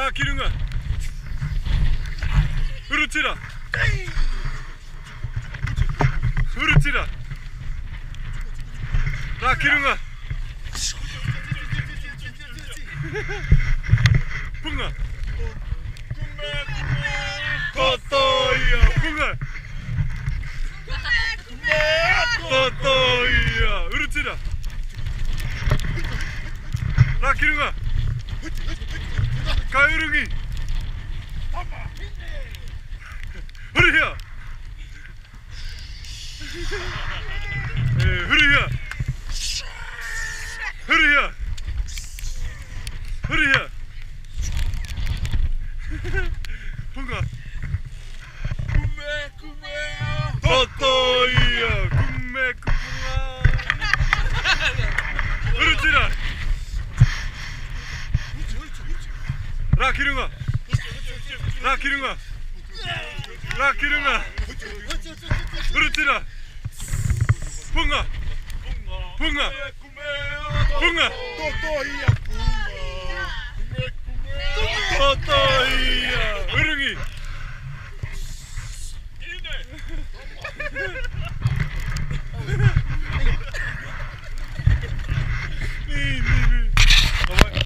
Rā ki runga. Urutira. Urutira. Rā ki runga. Punga. Tataia. Punga. Tataia. Urutira. Rā ki runga. Kaiurungi. Hurihia. E, hurihia. Hurihia. Hurihia. Punga. Kume, kume. Tataia. Kume kupunga. Urutira. Rā ki runga. Rā ki runga. Rā ki runga. Urutira. Punga. Punga. Punga. Totoia punga. Kume, kume. Tataia.